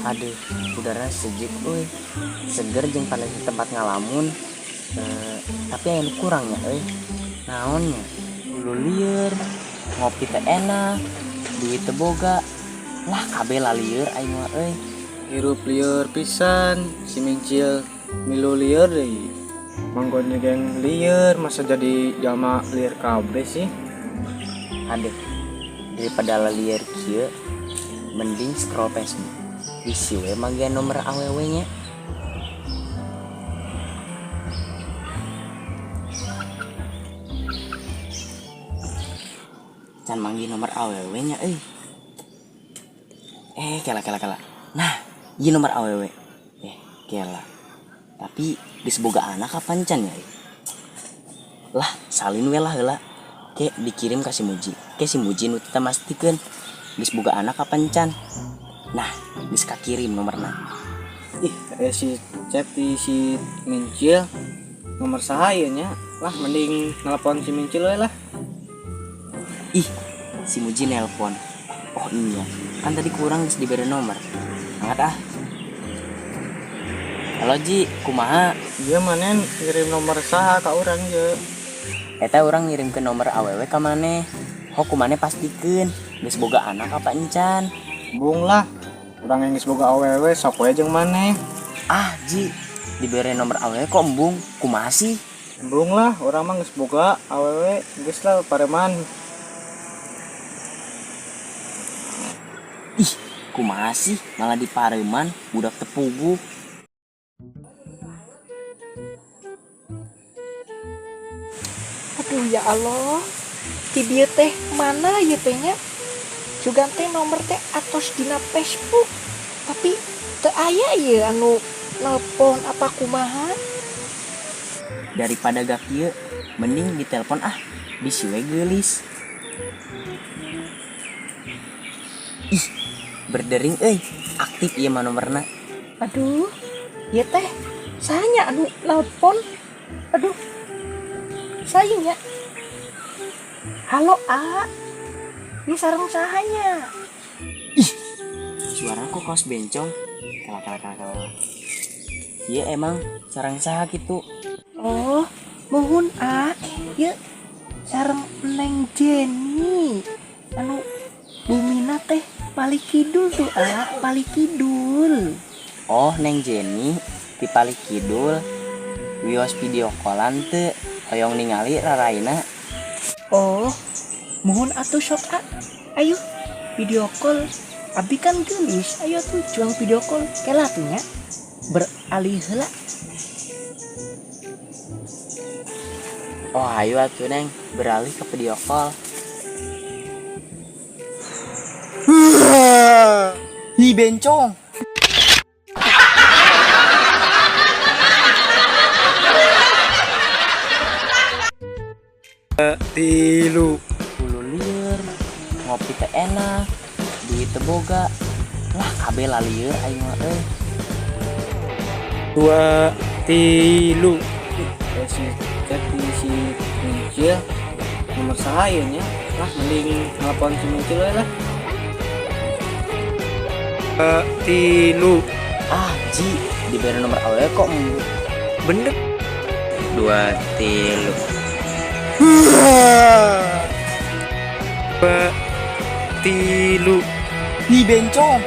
Aduh, udara sejuk euy. Seger jeung panas di tempat ngalamun. Tapi aya nu kurang nya euy. Naon nya? Hulu lieur, ngopi teh enak, duit teu boga. Lah kabeh lalieur aing mah euy. Hirup lieur pisan, si Mincil milu lieur deui. Manggon geng lieur, masa jadi jalma lieur kabeh sih. Aduh, daripada lalieur kieu mending scroll Facebook. Bisi we manggihan nomor awewe nya. Can manggih nomor awewe nya euy. Kela kela kela. Nah, ieu nomor awewe. Kela. Tapi geus boga anak kapan can ya? Lah, salin we lah heula. Ke dikirim ka si Muji. Ke si Muji nu teu mastikeun geus boga anak kapan can. Nah, geus kakirim nomorna. Ih, aya si chat di si Mincil nomor saha ieu nya? Lah mending nelpon si Mincil we lah. Ih, si Muji nelpon. Oh iya, kan tadi kurang geus dibere nomor. Angkat ah. Halo Ji, kumaha? Iya maneh ngirim nomor saha ka urang ye. Eta urang ngirim ke nomor awewe ka maneh. Ho kumaneh pastikeun geus boga anak apa encan. Bung lah, urang yang geus boga awewe sok we jeung maneh. Ah Ji, dibere nomor awewe kok embung, kumaha sih? Embung lah, urang mah geus boga awewe, geus lah pareman. Ih, kumaha sih malah dipareman budak tepuguh. Aduh ya Allah, di dieu teh mana ieu teh nya? Sugan teh nomor teh atos dina Facebook, tapi teu aya ieu anu nelpon apa kumaha. Daripada gak kieu, mending ditelepon ah, bisi we geulis. Ih, berdering euy, aktif ieu mah nomorna. Aduh, ieu teh saha anu nelpon? Aduh, saya nya. Halo A, ini sareng sahanya. Ih, suara kok kaos bencong. Kala kala kala kala. Iya emang sareng saha gitu. Oh, mohon A, ya sareng Neng Jenny. Anu bumina teh Pali Kidul tuh A, Pali Kidul. Oh, Neng Jenny di Pali Kidul. Wios video callan teu hoyong ningali raraina. Oh, mohon atuh sok A. Ayo video call. Abi kan gelis, ayo tuh cuang video call. Kela tuh nya. Beralih heula. Oh, ayo atuh Neng, beralih ke video call. Hi bencong. Tilu. Hulu lieur, ngopi teh enak, duit teu boga. Lah kabeh lalieur aing mah euy. 2 3. Ih, aya si chat di si Mincil nomor saha ieu nya? Lah mending nelpon si Mincil we lah. 3. Ah Ji, dibere nomor awewe kok bener. 2 3. 2 3. Hi bencong.